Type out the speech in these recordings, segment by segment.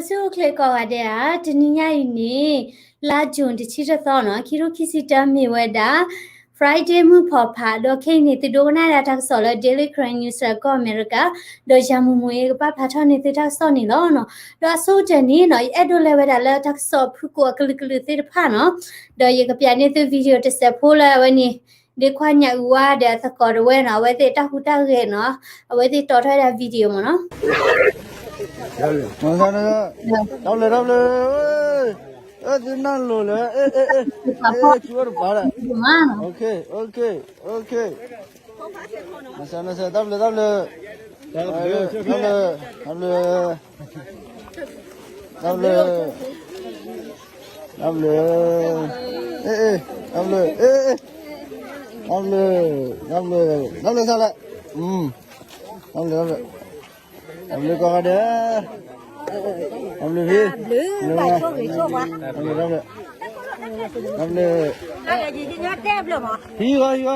ဆူၣ်ချ့ကိးဂၤဒဲးဧါ, တနံၤညါအံၤန့ၣ် လါ June တဆံတသီနီၤ, ခံထိခံဆံတၢ မ့ၢ်ဝဲဒၣ် Friday မုၢ်ဖီၣ်ဖး, ဒီးခဲအံၤန့ၣ် သုဒိကနၣ်ဒၣ်တၢ်ကစီၣ်လၢ Daily Karen News ကီၢ်အမဲရကၤ, ဒီးယၤမူမူအံၤ ကပာ်ဖျါထီၣ်န့ၢ်သုတၢ်ကစီၣ်န့ၣ်လီၤနီၤ. ဒီးအဆိကတၢၢ်န့ၣ်နီၤ ယအဲၣ်ဒိးလဲၤဝဲဒၣ်လၢတၢ်ကစီၣ်ဖုၣ်ကိာ်အကလုာ်ကလုာ်သ့ၣ်တဖၣ်နီၤ, ဒီးယကပျးန့ၢ်သု video တစဲးဖိလၢအဝဲန့ၣ် ဒ့ခွါညၣ်အုးဝါဒီးအသကိးတဝဲနီၤ, အဝဲသ့ၣ်တၢ်ဟူးတၢ်ဂဲၤနီၤ, အဝဲသ့ၣ်တီထီၣ်ဝဲဒၣ် video မ့ၢ်နီၤ. တၢ်ဘျုး တၢ်ဘျုး, အဲ သုနၢ်လိၤလၢ အဲ အဲ အဲ အဲ သုအိၣ်တပၤဒၣ်, မ့ၢ်နီၤ, တၢ်ဘျုး တၢ်ဘျုး, တၢ်ဘျုး တၢ်ဘျုး, တၢ်ဘျုး, အဲ အဲ တၢ်ဘျုး, အဲ အဲ တၢ်ဘျုး, တၢ်ဘျုး, တၢ်ဘျုး, တၢ်ဘျုးစၢ်လဲၣ်, တၢ်ဘျုး တၢ်ဘျုး, တၢ်ဘျုးကိးဂၤဒဲး, တၢ်ဘျုးဖံ, တၢ်ဘျုး, တၢ်ဘျုး, ဟံးဂီၤ ဟံးဂီၤ ဟံး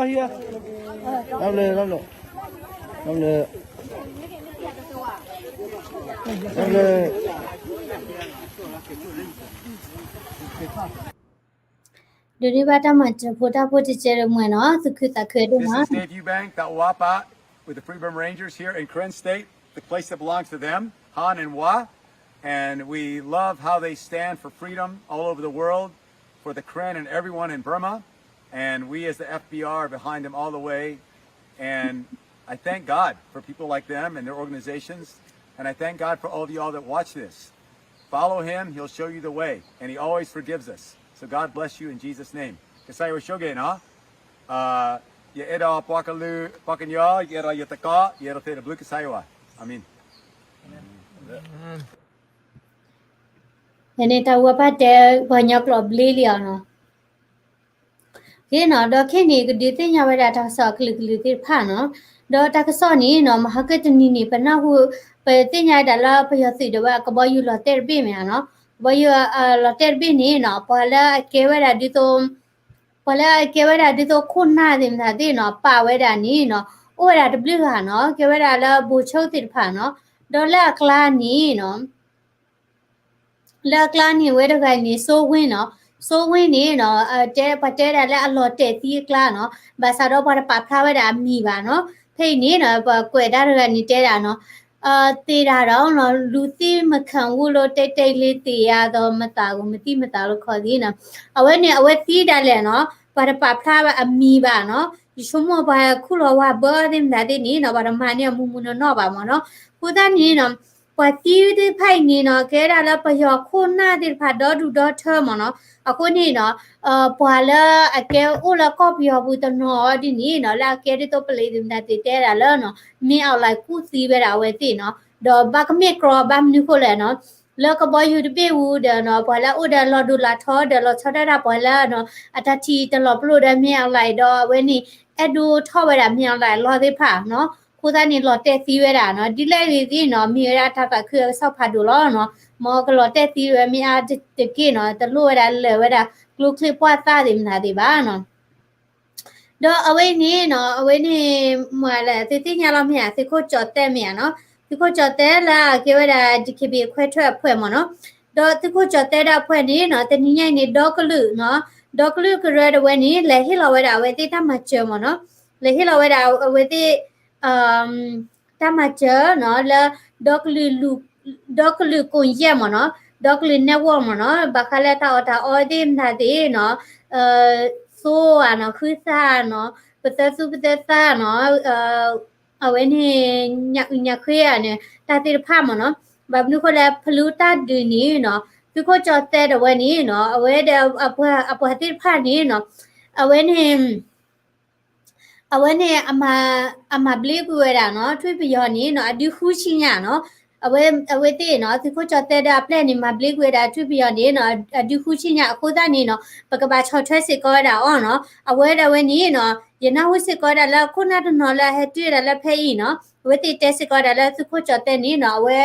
ဂီၤ, တၢ်ဘျုး တၢ်ဘျုး, တၢ်ဘျုး, တၢ်ဘျုး ဒိးန့ၢ်ဘၣ်တၢ်မၤစၢၤဖိတၢ်ဖိတကဲတမှဲၤနီၤ, သူၣ်ခုသးခုဒိၣ်မး. This is Dave Eubank, the Wapa, with the Freedom Rangers here in Karen State, the place that belongs to them, Han and Wa. And we love how they stand for freedom all over the world, for the Karen and everyone in Burma. And we as the F B R are behind them all the way. And I thank God for people like them and their organizations. And I thank God for all of y'all that watch this. Follow him, he'll show you the way. And he always forgives us. So God bless you in Jesus' name. ကစၢ်ယွၤဆိၣ်ဂ့ၤနီၤ. ယအဲၣ်ဒိးပှၤကလုာ် ပှၤကညီ, ယအဲၣ်ဒိးယသကိး, ယအဲၣ်ဒိးသ့ၣ်တဘျုးကစၢ်ယွၤ. အၤမ့ၣ်. ယန့ၣ်တၢ်ဝဲပၢ်တဲ ပှၤကညီကျိာ်ဘျ့လံအီၤနီၤ. က့နီၤ, ဒီးခဲအံၤန့ၣ် ကဒုးသ့ၣ်ညါဝဲဒၣ်တၢ်ကစီၣ်အကလုာ်ကလုာ်သ့ၣ်တဖၣ်နီၤ. ဒီးတၢ်ကစီၣ်န့ၣ်နီၤ, မဟါကတနံၤန့ၣ် ပနၢ်ဟူ ပသ့ၣ်ညါဒၣ်လၢပယီၤသုးဒၣ်ဝဲအကဘီယူၤလီၤတဲာ်တဘ့ၣ်မ့ၢ်ဧါနီၤ. ကဘီယူၤလီၤတဲာ်တဘ့ၣ်န့ၣ်နီၤ, ပှၤလၢအကဲဝဲဒၣ်ဒ်သိး ပှၤလၢအကဲဝဲဒၣ်ဒ်သိးခိၣ်နၢ်သ့ၣ်မတၤသ့ၣ်နီၤ, ပာ်ဝဲဒၣ်န့ၣ်နီၤ, အိၣ်ဝဲဒၣ်တဘျုးဂၤနီၤ, ကဲဝဲဒၣ်လၢဘိးဆိသ့ၣ်တဖၣ်နီၤ. ဒီးလၢအကျါန့ၣ်နီၤ လၢအကျါန့ၣ် အဝဲတဂၤန့ၣ် စိဝ့ၣ်နီၤ, စိဝ့ၣ်န့ၣ်နီၤ, တဲ ပှၤတဲဒၣ်လၢအလီၤတဲာ်သံအကျါနီၤ, ဘၣ်ဆၣ်ဒီးပှၤတပာ်ဖျါဝဲဒၣ်အမံၤဘၣ်နီၤ. ဖဲအံၤန့ၣ်နီၤ, ပှၤကွဲးဒၣ်တဂၤန့ၣ်တဲဒၣ်နီၤ, သေတာတော့ လူသိမခံဘူးလို့ တိတ်တိတ်လေးသေရတော့ မသးဘူး မသိမသာလို့ ခေါ်သည်နီၤ. အဝဲန့ၣ် အဝဲသံဒၣ်လဲာ်နီၤ, ပှၤတပာ်ဖျါအမံၤဘၣ်နီၤ. ယဆိကမိၣ်ပှၤခူၣ်လီၤဝါဘၢသ့ၣ်မတၤသ့ၣ်န့ၣ်နီၤ, ပှၤတမၤန့ၢ်အမူမူနီၢ်နီၢ်ဘၣ်မ့ၢ်နီၤ. အဃိသတးန့ၣ်နီၤ ပှၤသံသ့ၣ်တဖၣ်အံၤန့ၣ်နီၤ, ကဲဒၣ်လၢပယီၤခိၣ်နၢ်သ့ၣ်တဖၣ်ဒီဒူၣ်ဒီထၢမ့ၢ်နီၤ. အဃိန့ၣ်နီၤ, ပှၤလၢအကဲအိၣ်လၢကီၢ်ပယီၤပူၤတနီၤဒ်န့ၣ်နီၤ, လၢအကဲဒ်သိးပလံးသ့ၣ်မတၤသ့ၣ်တဲဒၣ်လၢနီၤ, မင်းအောင်လှိုင်ကူၣ်သံဝဲဒၣ်အဝဲသ့ၣ်နီၤ, ဒီးဘၣ်ကမ့ၢ်ကြီဘၣ်မနုၤဃိလဲၣ်နီၤ, လၢကဘီယူၤတဘ့ၣ်ပူၤဒီးနီၤ, ပှၤလၢအအိၣ်ဒီးလီၤဒိၣ်လီၤထီဒီးလီၤဆီဒၣ်တၢ်ပှၤလၢနီၤ, အတၢ်ထံၣ်တလီၤပလိာ်ဒီး မင်းအောင်လှိုင် ဒီးအဝဲန့ၣ် အဲၣ်ဒိးထီၣ်ဝဲဒၣ် မင်းအောင်လှိုင် အလီၢ်သ့ၣ်တဖၣ်နီၤ. အဃိသတးန့ၣ် လီၤတဲာ်သံဝဲဒၣ်နီၤ, ဒ်လဲၣ်ဂ့ၤသ့ၣ်နီၤ, မ့ၢ်ဝဲဒၣ်တၢ်သးခုအကစီၣ်ဖးဒိၣ်လီၤနီၤ. မ်ကလီၤတဲာ်သံဝဲမ့ၢ်အါတက့ၢ်နီၤ, တလိၣ်ဝဲဒၣ်လၢာ်ဝဲဒၣ် ကျိချံပှၢ်သၣ်သ့ၣ်မတၤသ့ၣ်ဘၣ်နီၤ. ဒီးအဝဲအံၤန့ၣ်နီၤ, အဝဲန့ၣ် မ့ၢ်လဲၣ် သုသ့ၣ်ညါလီၤမ့ၢ်ဧါ, သုးခိၣ်ကၠီၤသဲမ့ၢ်ဧါနီၤ, သုးခိၣ်ကၠီၤသဲလၢအကဲဝဲဒၣ် DKBA ခွဲးထွဲအဖှဲးမ့ၢ်နီၤ, ဒီးသုးခိၣ်ကၠီၤသဲဒီးအဖှဲးန့ၣ်နီၤ, တနံၤညါအံၤန့ၣ် ဒီကလုာ်နီၤ, ဒီကလုာ်ကရၢတဝဲန့ၣ် လဲၤဟ့ၣ်လီၤဝဲဒၣ်အဝဲသ့ၣ်တၢ်မၤစၢၤမ့ၢ်နီၤ, လဲၤဟ့ၣ်လီၤဝဲဒၣ်အဝဲသ့ၣ် တၢ်မၤစၢၤနီၤ, လၢ ဒီကလုာ် ဒီကလုာ်ကွန်ရက်မ့ၢ်နီၤ, ဒီကလုာ် network မ့ၢ်နီၤ, ဘၣ်ဃးလၢတၢ်အီၣ်တၢ်အီသ့ၣ်မတၤသ့ၣ်နီၤ, သိဧါနီၤ, ဃုသၣ်နီၤ, ပသၢသူပသၢသၣ်နီၤ, အဝဲန့ၣ် ညၣ်အုၣ်ညၣ်ဃ့ဧါန့ၣ် တၢ်သ့ၣ်တဖၣ်မ့ၢ်နီၤ, ဘၣ်မနုၤဃိလဲၣ် ဖလူတၢ်ဒုးန့ၣ်နီၤ, သုးခိၣ်ကၠီၤသဲဒီးဝဲန့ၣ်နီၤ, အဝဲဒီး အပှၤသ့ၣ်တဖၣ်န့ၣ်နီၤ, အဝဲန့ၣ် အဝဲန့ၣ် အမၤဘျ့ကွံာ်ဝဲဒၣ်နီၤ, ထွံၣ်ပယီၤန့ၣ်နီၤ, အဒုဃုဆံညါနီၤ, အဝဲသ့ၣ်နီၤ, သုးခိၣ်ကၠီၤသဲဒီးအပျဲၢ်န့ၣ် မၤဘျ့ကွံာ်ဝဲဒၣ်ထွံၣ်ပယီၤန့ၣ်နီၤ, အဒုဃုဆံညါအဃိသတးန့ၣ်နီၤ, ပကဘၣ်ဆီၣ်ထွဲစ့ၢ်ကီးဝဲဒၣ်အီၤနီၤ, အဝဲဒၣ်ဝဲန့ၣ်နီၤ, ယနၢ်ဟူစ့ၢ်ကီးဝဲဒၣ်လၢခိၣ်နၢ်တနီၤလၢအဟဲတုၤဝဲဒၣ်လၢဖဲအံၤနီၤ, အဝဲသ့ၣ်တဲစ့ၢ်ကီးဝဲဒၣ်လၢသုးခိၣ်ကၠီၤသဲန့ၣ်နီၤ, အဝဲ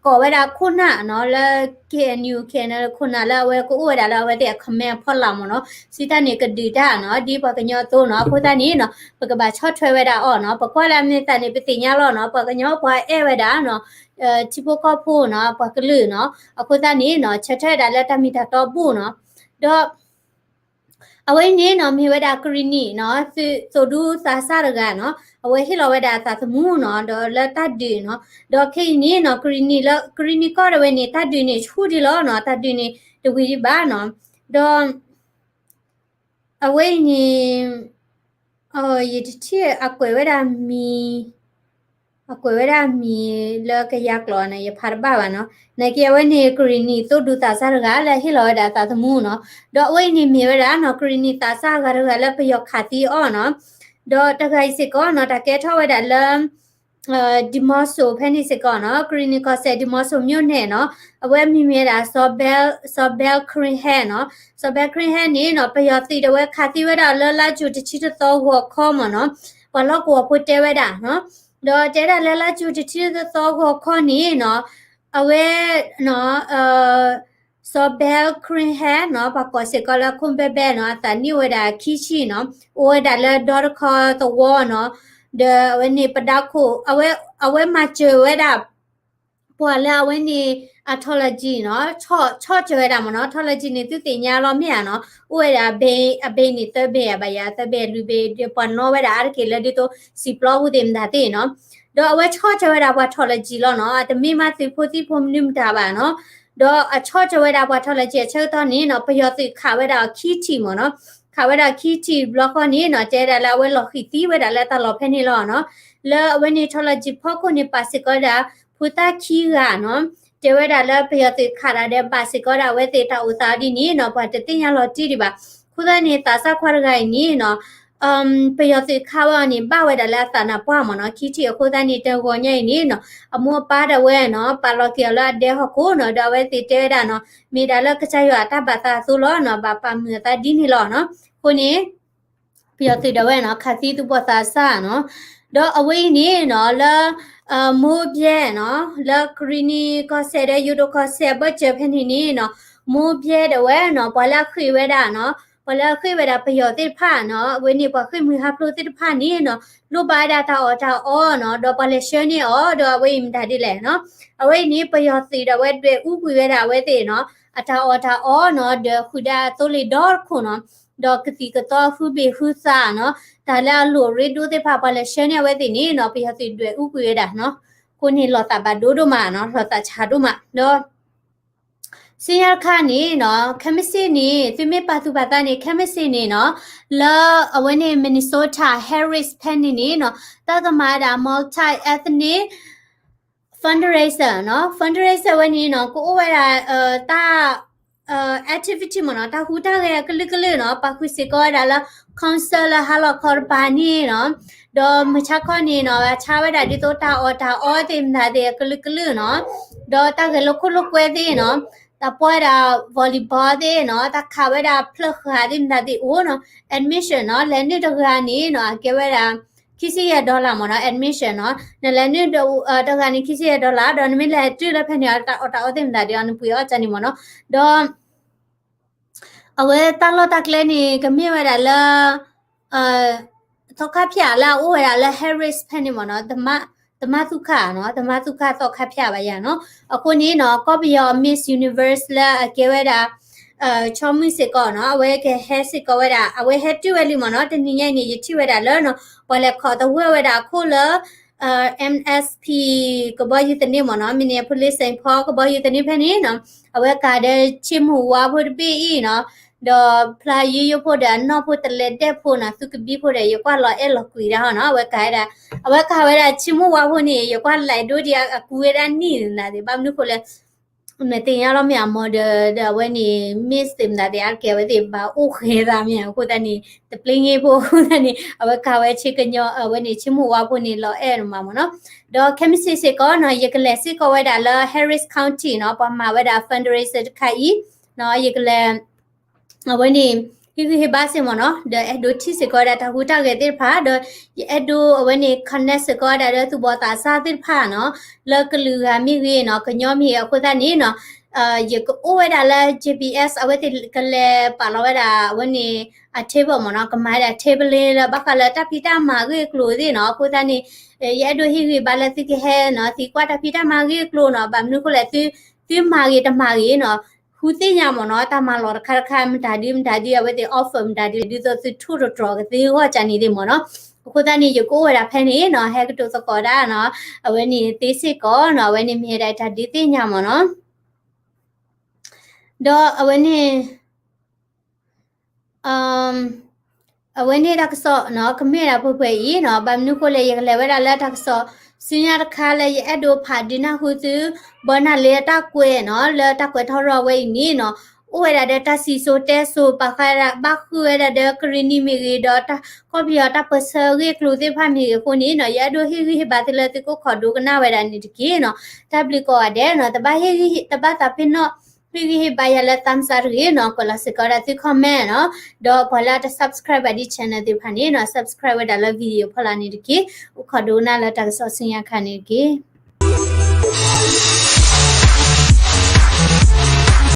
ကိးဝဲဒၣ်ခိၣ်နၢ်နီၤ လၢ KNU KNLA ခိၣ်နၢ်လၢအဝဲကအိၣ်ဝဲဒၣ်လၢအဝဲသ့ၣ်အ command အဖီလာ်မ့ၢ်နီၤ, စံးတၢ်န့ၣ်ကဒုးတၢ်နီၤ ဒ်ပှၤကညီအသိးနီၤ, အဃိသတးန့ၣ်နီၤ ပကဘၣ်ဆီၣ်ထွဲဝဲဒၣ်အီၤနီၤ, ပကွၢ်လၢအမ့ၢ်သးန့ၣ် ပသ့ၣ်ညါလီၤနီၤ, ပှၤကညီပှၤအဲၣ်ဝဲဒၣ်နီၤ ထံဖိကီၢ်ဖိနီၤ ပှၤကလုာ်နီၤ, အဃိသတးန့ၣ်နီၤ ဆၢထၢၣ်ဝဲဒၣ်လၢတၢ်မ့ၢ်တၢ်တီဘူၣ်နီၤ, ဒီး အဝဲအံၤန့ၣ်နီၤ မ့ၢ်ဝဲဒၣ်ကရံၣ်နံၣ်နီၤ သုး သိၣ်ဒူသးစၢ်တဂၤနီၤ, အဝဲဟ့ၣ်လီၤဝဲဒၣ်အသးသမူနီၤ ဒီးလၢတၢ်ဒုးနီၤ, ဒီးခဲအံၤန့ၣ်နီၤ ကရံၣ်နံၣ်လၢ ကရံၣ်နံၣ်ကီၢ်ဒၣ်ဝဲန့ၣ် တၢ်ဒုးန့ၣ်ဆူၣ်ဒံးလီၤနီၤ, တၢ်ဒုးန့ၣ်တဝံၤဒံးဘၣ်နီၤ, ဒီး အဝဲအံၤန့ၣ် ယတထံၣ်အကွဲးဝဲဒၣ်မံၤ အကွဲးဝဲဒၣ်မံၤလၢကယၤကျိာ်န့ၣ် ယဖးတဘၣ်ဘၣ်နီၤ, နာ်က့အဝဲန့ၣ် ကရံၣ်နံၣ်သိၣ်ဒူသးစၢ်တဂၤလၢဟ့ၣ်လီၤဝဲဒၣ်အသးသမူနီၤ, ဒီးအဝဲအံၤန့ၣ်မ့ၢ်ဝဲဒၣ်နီၤ ကရံၣ်နံၣ်သးစၢ်အဂၤတဂၤလၢပယီၤခးသံအီၤနီၤ, ဒီးတဂၤအံၤစ့ၢ်ကီးနီၤ တၢ်ကဲထီၣ်ဝဲဒၣ်လၢ ဒံမီစိၤဖဲန့ၣ်စ့ၢ်ကီးနီၤ, ကရံၣ်နံၣ်ကီၢ်စဲၣ် ဒံမီစိၤ မြို့နယ် နီၤ, အဝဲအမံၤမ့ၢ်ဝဲဒၣ် စီၤဘဲလ် ခရံဟဲနီၤ, စီၤဘဲလ်ခရံဟဲန့ၣ်နီၤ ပယီၤသုးဒၣ်ဝဲခးသံဝဲဒၣ်လၢလါယူၤတဆံတသီဂီၤခီမ့ၢ်နီၤ, ပှၤလီၢ်ကဝီၤဖိတဲဝဲဒၣ်နီၤ, ဒီးတဲဒၣ်လၢလါယူၤတဆံတသီဂီၤခီန့ၣ်နီၤ, အဝဲ စီၤဘဲလ်ခရံဟဲနီၤ ပှၤကိးစ့ၢ်ကီးလၢခိၣ်ဘဲဘဲနီၤ အသးနံၣ်အိၣ်ဝဲဒၣ်ခံဆံနီၤ, အိၣ်ဝဲဒၣ်လၢဒီတခီသဝီနီၤ, ဒီးအဝဲန့ၣ်ပဒါခိၣ် အဝဲမၤစၢၤဝဲဒၣ် ပှၤလၢအဝဲန့ၣ် အ ထီလီကံ နီၤ, ဆီၣ်စၢၤဝဲဒၣ်မ့ၢ်နီၤ, ထီလီကံန့ၣ် သုသ့ၣ်ညါလီၤမ့ၢ်ဧါနီၤ, အိၣ်ဝဲဒၣ်အဘ့ၣ် အဘ့ၣ်န့ၣ်သၢဘ့ၣ်ဧါဘၣ်ယၤ သၢဘ့ၣ်လွံၢ်ဘ့ၣ် ဒီးပှၤနီၣ်ဝဲဒၣ်အါတက့ၢ်လၢဒ်သိး စံာ်ပျီပူၤသ့ၣ်မတၤသ့ၣ်နီၤ, ဒီးအဝဲဆီၣ်စၢၤဝဲဒၣ်ပှၤထီလီကံလီၤနီၤ, အတမ့ၢ်မးသုးဖိသံၣ်ဖိမနုၤမတၤဘၣ်နီၤ, ဒီးအဆီၣ်စၢၤဝဲဒၣ်ပှၤထီလီကံအဆၢကတီၢ်န့ၣ်နီၤ ပယီၤသုးခးဝဲဒၣ်အီၤခံထံၣ်မ့ၢ်နီၤ, ခးဝဲဒၣ်ခံထံၣ်ဘျီဃီန့ၣ်နီၤ တဲဒၣ်လၢအဝဲလီၤဃံၤသံဝဲဒၣ်လၢတၢ်လီၢ်ဖဲန့ၣ်လီၤနီၤ, လၢအဝဲန့ၣ်ထီလီကံဖီခိၣ်န့ၣ် ပာ်စ့ၢ်ကီးဝဲဒၣ်ဖိသၣ်ခံဂၤနီၤ, တဲဝဲဒၣ်လၢပယီၤသုးခးတၢ်ဒီးဘၣ်စ့ၢ်ကီးဒၣ်အဝဲသ့ၣ်တၢ်အိၣ်သးဒ်န့ၣ်နီၤ ပှၤတသ့ၣ်ညါလီၤတံၢ်ဒံးဘၣ်, အဃိသတးန့ၣ် သးစၢ်ခွါတဂၤအံၤန့ၣ်နီၤ ပယီၤသုးခးဝဲအီၤန့ၣ် ဘၣ်ဝဲဒၣ်လၢအသးနၢ်ပှၢ်မ့ၢ်နီၤ, ခံထံၣ်အဃိသတးန့ၣ် တဂီၤညါအံၤန့ၣ်နီၤ အမိၢ်အပၢ်ဒၣ်ဝဲနီၤ ပာ်လီၤက့ၤအီၤလၢအဒဲဟီၣ်ခိၣ်နီၤ, ဒီးအဝဲသ့ၣ်တဲဝဲဒၣ်နီၤ မ့ၢ်ဒၣ်လၢကစၢ်ယွၤအတၢ်ဘၣ်သးအသိးလီၤနီၤ, ဘၣ်ပာ်မုာ်အသးဒ်န့ၣ်လီၤနီၤ, အဃိန့ၣ် ပယီၤသုးဒၣ်ဝဲနီၤ ခးသံသုးဖိသးစၢ်နီၤ, ဒီးအဝဲအံၤန့ၣ်နီၤ လၢ မိၢ်ဘျဲနီၤ လၢကရံၣ်နံၣ်ကီၢ်စဲၣ်ဒီးယိၤဒိၣ်ကီၢ်စဲၣ်အဘၢၣ်စၢၤဖဲန့ၣ်န့ၣ်နီၤ, မိၢ်ဘျဲဒၣ်ဝဲနီၤ ပှၤလၢအဃ့ၢ်ဝဲဒၣ်နီၤ ပှၤလၢအဃ့ၢ်ဝဲဒၣ်ပယီၤသ့ၣ်တဖၣ်နီၤ, အဝဲန့ၣ်ပှၤဃ့ၢ်မှံဟးဖျိးသ့ၣ်တဖၣ်န့ၣ်နီၤ လိၣ်ဘၣ်ဝဲဒၣ်တၢ်အီၣ်တၢ်အီနီၤ, ဒီးပှၤလဲၤဆှၢန့ၢ်အီၤ ဒီးအဝဲအံၤမတၤဒ်လဲၣ်နီၤ, အဝဲအံၤန့ၣ် ပယီၤသုးဒၣ်ဝဲဒွဲၣ်အူကွံာ်ဝဲဒၣ်အဝဲသ့ၣ်နီၤ အတၢ်အီၣ်တၢ်အီနီၤ, ဒီးဃုာ်ဒီးသိလ့ၣ်ဒီတခိၣ်နီၤ, ဒီးကသံၣ်ကသီဃုဘ့ၣ်ဃုသးနီၤ, တၢ်လၢအလိၣ်ရ့ဒိၣ်သ့ၣ်တဖၣ် ပှၤလဲၤဆှၢန့ၢ်အဝဲသ့ၣ်န့ၣ်နီၤ ပယီၤသုးဒွဲၣ်အူကွံာ်ဝဲဒၣ်နီၤ, အဃိန့ၣ်လီၤသးဘၣ်ဒိဒိၣ်မးနီၤ လီၤသးဆးဒိၣ်မး, ဒီး စံၣ်ညီၣ်တခါန့ၣ်နီၤ ခဲမုၢ်ဆ့ၣ်န့ၣ် သုမ့ၢ်ပာ်သူၣ်ပာ်သးန့ၣ် ခဲမုၢ်ဆ့ၣ်န့ၣ်နီၤ လၢအဝဲန့ၣ် Minnesota Harris ဖဲန့ၣ်န့ၣ်နီၤ တၢ်ကမၤဝဲဒၣ် multi ethnic fundraiser နီၤ, fundraiser ဝဲန့ၣ်နီၤ ကအိၣ်ဝဲဒၣ် တၢ် activity မ့ၢ်နီၤ တၢ်ဟူးတၢ်ဂဲၤအကလုာ်ကလုာ်နီၤ, ပာ်ဃုာ်စ့ၢ်ကီးဝဲဒၣ်လၢ concert လၢဟါလီၤခီတပၤန့ၣ်နီၤ, ဒီးမုၢ်ဆါခီန့ၣ်နီၤ ဆါဝဲဒၣ်ဒ်သိးတၢ်အီၣ်တၢ်အီသ့ၣ်မတၤသ့ၣ်အကလုာ်ကလုာ်နီၤ, ဒီးတၢ်ဂဲၤလိာ်ခိၣ်လိာ်ကွဲသ့ၣ်နီၤ, တၢ်ပီဝဲဒၣ် volleyball သ့ၣ်နီၤ, တၢ်ခးဝဲဒၣ်ဖျၢၣ်ဃာ်သ့ၣ်မတၤသ့ၣ်အိၣ်နီၤ, admission နီၤ လဲၤနုာ်တဂၤန့ၣ်နီၤ အကဲဝဲဒၣ် ခံဆံယဲၢ် dollar မ့ၢ်နီၤ admission နီၤ, နလဲၤနုာ်တဂၤန့ၣ် ခံဆံယဲၢ် dollar ဒီးနမ့ၢ်လဲၤတုၤလၢဖဲန့ၣ် တၢ်အီၣ်တၢ်အီသ့ၣ်မတၤသ့ၣ်အီၤ နပှ့ၤအီၣ်ကန့ၣ်မ့ၢ်နီၤ, ဒီး အဝဲတၢ်လီၢ်တၢ်ကျဲန့ၣ် ကမ့ၢ်ဝဲဒၣ်လၢ သီခါဖၠၣ်လၢအအိၣ်ဝဲဒၣ်လၢ Harris ဖဲန့ၣ်မ့ၢ်နီၤ, သမါသူခါနီၤ, သမါသူခါသီခါဖၠၣ်ဘၣ်ယၤနီၤ, အဃိန့ၣ်နီၤ ကီၢ်ပယီၤ Miss Universe လၢအကဲဝဲဒၣ် ဆီမုၢ်စ့ၢ်ကီးနီၤ အဝဲကဟဲစ့ၢ်ကီးဝဲဒၣ် အဝဲဟဲတုၤဝဲလံမ့ၢ်နီၤ, တနံၤညါအံၤန့ၣ် ယထံၣ်ဝဲဒၣ်လၢနီၤ ပှၤလဲၤခိးသဂၢၢ်ဝဲဒၣ်အခိၣ်လၢ MSP ကဘီယူၤသန့မ့ၢ်နီၤ, Minneapolis Saint Paul ကဘီယူၤသန့ဖဲန့ၣ်နီၤ, အဝဲကၤဒီးဆ့မိၢ်ဝါဖိတဘ့ၣ်အံၤနီၤ, ဒီးဖျါယိယိဖိဒီးအနီၢ်ဖိတလဲဒဲးဖိနီၤ, သုကဘံဖိဒီး ယကွၢ်လီၤအဲၣ်လီၤကွံာ်ဒၣ်ဟီနီၤ, အဝဲကၤဝဲဒၣ် အဝဲကၤဝဲဒၣ်ဆ့မိၢ်ဝါဖိန့ၣ် ယကွၢ်လဲၤဒိဒီး အကူဝဲဒၣ်နံၣ်သ့ၣ်မတၤသ့ၣ်, ဘၣ်မနုၤဃိလဲၣ် နသ့ၣ်ညါလီၤမ့ၢ်အမီၤဒီး ဒီးအဝဲန့ၣ် Miss သ့ၣ်မတၤသ့ၣ် အါတက့ၢ်အဝဲသ့ၣ်ဘၣ်အိၣ်ဃဲၤသးမ့ၢ်ဧါ, အဃိသတးန့ၣ် တပျ့ၤင့ၢ်ဖိအဃိသတးန့ၣ် အဝဲကၤဝဲဆ့ကညီ အဝဲန့ၣ် ဆ့မိၢ်ဝါဖိန့ၣ် လီၤအဲၣ်မးမ့ၢ်နီၤ, ဒီးခဲမုၢ်ဆ့ၣ်စ့ၢ်ကီးနီၤ ယကလဲၤစ့ၢ်ကီးဝဲဒၣ်လၢ Harris County နီၤ, ပှၤမၤဝဲဒၣ် fundraiser တခါအံၤ ယကလဲၤ အဝဲန့ၣ် ဟ့ၣ်ဂံၢ်ဟ့ၣ်ဘါစ့ၢ်မ့ၢ်နီၤ, ဒီးအဲၣ်ဒိးထံၣ်စ့ၢ်ကီးဝဲဒၣ်တၢ်ဟူးတၢ်ဂဲၤသ့ၣ်တဖၣ်, ဒီးယအဲၣ်ဒိးအဝဲန့ၣ် connect စ့ၢ်ကီးဝဲဒၣ်ဒီးသူၣ်ဘီၣ်သးစၢ်သ့ၣ်တဖၣ်နီၤ, လၢကလုာ်ဂၤမ့ၢ်ဂ့ၤနီၤ, ကညီမ့ၢ်ဂ့ၤ, အဃိသတးန့ၣ်နီၤ ယကအိၣ်ဝဲဒၣ်လၢ J B S အဝဲသ့ၣ်ကလဲၤပာ်လီၤဝဲဒၣ်အဝဲန့ၣ် အ table မ့ၢ်နီၤ, ကမၤဝဲဒၣ် tabling လၢဘၣ်ဃးလၢတၢ်ဖံးတၢ်မၤဂ့ၢ်ကျိၤသ့ၣ်နီၤ, အဃိသတးန့ၣ် ယအဲၣ်ဒိးဟ့ၣ်ဂံၢ်ဘါလၢသုကဟဲနီၤ, သံကွၢ်တၢ်ဖံးတၢ်မၤဂ့ၢ်ကျိၤနီၤ, ဘၣ်မနုၤအဃိလဲၣ် သုမၤဂ့ၤတမၤဂ့ၤနီၤ, ဃုသ့ၣ်ညါမ့ၢ်နီၤ, တၢ်မၤလီၢ်တခါတခါ မတၤဒုမတၤဒု အဝဲသ့ၣ် offer မတၤဒု ဒ်သိးသုထိၣ်တတြီၤကသ့အဂီၢ်ကန့ၣ်သ့ၣ်မ့ၢ်နီၤ, အဃိသတးန့ၣ် ယကအိၣ်ဝဲဒၣ်ဖဲန့ၣ်နီၤ, ဟဲကတိၤသကိးဒၣ်နီၤ, အဝဲန့ၣ်သ့စ့ၢ်ကီးနီၤ, အဝဲန့ၣ်မ့ၢ်ဝဲဒၣ်တၢ်ဒုးသ့ၣ်ညါမ့ၢ်နီၤ, ဒီးအဝဲန့ၣ် အဝဲန့ၣ်တၢ်ကစီၣ်နီၤ, ကမ့ၢ်ဒၣ်ပှဲၤပှဲၤအံၤနီၤ, ဘၣ်မနုၤအဃိလဲၣ် ယကလဲၤဝဲဒၣ်လၢတၢ်ကစီၣ်ဆူညါတခါလၢယအဲၣ်ဒိးဖးဒုးနၢ်ဟူသု ဘီနၢ်လ့အတၢ်ကွဲးနီၤ, လၢတၢ်ကွဲးထီၣ်ရီၣ်ဝဲအံၤန့ၣ်နီၤ, အိၣ်ဝဲဒၣ်ဒီးတၢ်စံၣ်စိၤတဲစိၤ ပာ်ဃာ်ဝဲဒၣ် ဘၣ်ဃုာ်ဝဲဒၣ်ဒီးကရံၣ်နံၣ်မ့ၢ်ဂ့ၤ ဒီးတၢ်ကီၢ်ပယီၤတၢ်ပၢၢ်ဆၢဂ့ၢ်ကျိၤသ့ၣ်တဖၣ်မ့ၢ်ဂ့ၤအဃိန့ၣ်နီၤ, ယအဲၣ်ဒိးဟ့ၣ်ဂံၢ်ဟ့ၣ်ဘါသုလၢသုကအိၣ်ခိးဒိကနၣ်ဝဲဒၣ်န့ၣ်တက့ၢ်နီၤ, တၢ်ဘျုးကိးဂၤဒဲးနီၤ, တဘၣ်ဟ့ၣ်ဂံၢ် တဘၣ်သးပ့ၤနီၣ် ဟ့ၣ်ဂံၢ်ဟ့ၣ်ဘါယၤလၢ thumbs up တဂ့ၤနီၤ, ကွဲးလီၤစ့ၢ်ကီးဝဲဒၣ်သု comment နီၤ, ဒီးပှၤလၢအတ subscribe ဘၣ်ဒံး channel သ့ၣ်တဖၣ်န့ၣ်နီၤ, subscribe ဝဲဒၣ်လၢ video ဖီလာ်န့ၣ်တက့ၢ်, အိၣ်ခိးဒိကနၣ်လၢတၢ်ကစီၣ်ဆူညါခါန့ၣ်တက့ၢ်.